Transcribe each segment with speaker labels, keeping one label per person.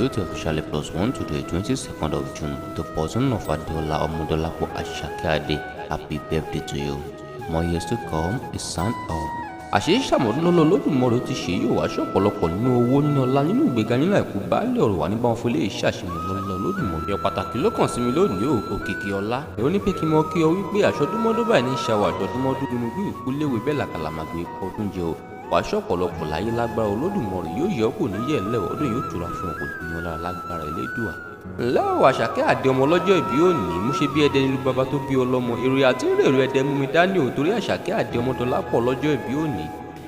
Speaker 1: Celebrate officially +1 today, 22nd of June, the person of Adeola Omodolapo Asake Ade. Happy birthday to you. More years to come, a son of Àṣeyí ṣàmọ́dún lọ́lọ́ Olódùmarè ti ṣe yóò wá ṣọ̀pọ̀lọpọ̀ nínú owó, nínú ọlá, nínú ìgbéga, nínú àìkú baálé ọ̀rọ̀ wà ní báwọn fọlé iṣẹ́ àṣemọ̀ lọ́lọ́ Olódùmarè. Ìyẹn pàtàkì ló kàn sí mi lónìí o, Òkìkí Ọlá. Èrò ní pé kí n mọ kí ọ wípé àṣọdúnmọ́dún báyìí ní ṣàwọ̀ àṣọdúnmọ́dún gbúnugbú ìkúléwé bẹ́ẹ̀ làkàlàmàgbé ikọ̀ ọdún jẹ o. Wàá ṣọ̀pọ̀lọpọ̀ láyé lágbára Olódùmarè, yóò yẹ ọ́ kò ní yẹ̀ lẹ́ ọdún yóò tura fún ọ, kò ní ọlá lágbára Elédùà. Ǹlẹ́ o, Àṣàkẹ́ Àdé, ọmọ ọlọ́jọ́ ìbí òní, mú ṣe bí ẹdẹ nílùú bàbá tó bí ọlọ́mọ èrò àti rèrò ẹdẹ mú mi dání ò torí Àṣàkẹ́ Àdé Ọmọdọ́lápọ̀ lọ́jọ́ ìbí òní.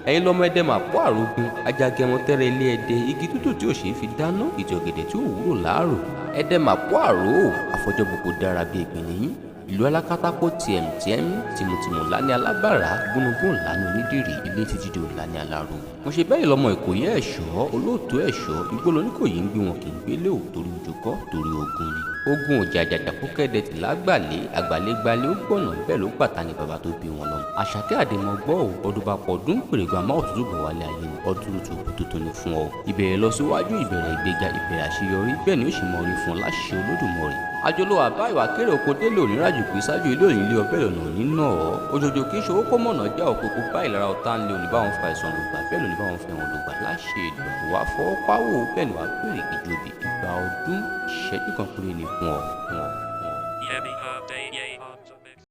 Speaker 1: Ẹ̀yin lọ́mọ ẹdẹ mà pọ̀ àrògùn ajagẹmọ tẹ́rẹ̀ ilé ẹdẹ, igi tútù tí ò ṣeé fi dáná, ìtì ọ̀gẹ̀dẹ̀ tí ò wúrò láàrò, ẹdẹ mà pọ̀ àrò àfọjọ́gbogbo dára bí ìgbín nìyí. Ìlú alákátákó tìẹ̀mtìẹ̀m tìmùtìmù ńlá ní alábàrá, gúnugún ńlá ní onídìrí ilé títí di ńlá ní aláró. Mo ṣe bẹ́ẹ̀ lọ́mọ Ìkòyí ẹ̀ṣọ́ olóòtú ẹ̀ṣọ́ igbó lóníkòyí ń gbé wọn kì í gbélé ò torí ojúkọ́ torí ogun ni. Ogun òjà àjàjà kó kẹ́dẹ̀ tì lágbàlé àgbàlégbálé ó gbọ̀nà bẹ́ẹ̀ ló gbàtà ní bàbá tó bí wọn lọ. Àṣàkẹ́ Àdèmọ̀ gbọ́ ò ọdún bá pọ̀ ọdún pèrègùn àmọ́ òtútù bọ̀ wálé ayé ni ọdún tuntun tuntun ni fún ọ. Ìbẹ̀rẹ̀ lọ síwájú, ìbẹ̀rẹ̀ ìgbéga, ìbẹ̀rẹ̀ àṣeyọrí, bẹ́ẹ̀ ni ó sì mọ orí fún ọ láṣẹ Olódùmarè. Àjọlò àbá ìwà kéré oko délé onírajù pé ṣáájú ilé òní ilé ọbẹ̀ lọ́nà òní náà ọ́. Òjòjò kì í ṣòwò kó mọ̀nà já òkòkò báyìí lára ọ̀tá ńlẹ̀ òní báwọn fa ìsàn lògbà, bẹ́ẹ̀ lòní báwọn fẹ́ wọn lògbà láṣẹ ìdùn. Wà fọwọ́ pawó bẹ́ẹ̀ ni wàá bèrè ìjòbí ìgbà ọdún ìṣẹ́jú kan péré ni fún ọ fún ọ fún ọ.
Speaker 2: Yemi Ade.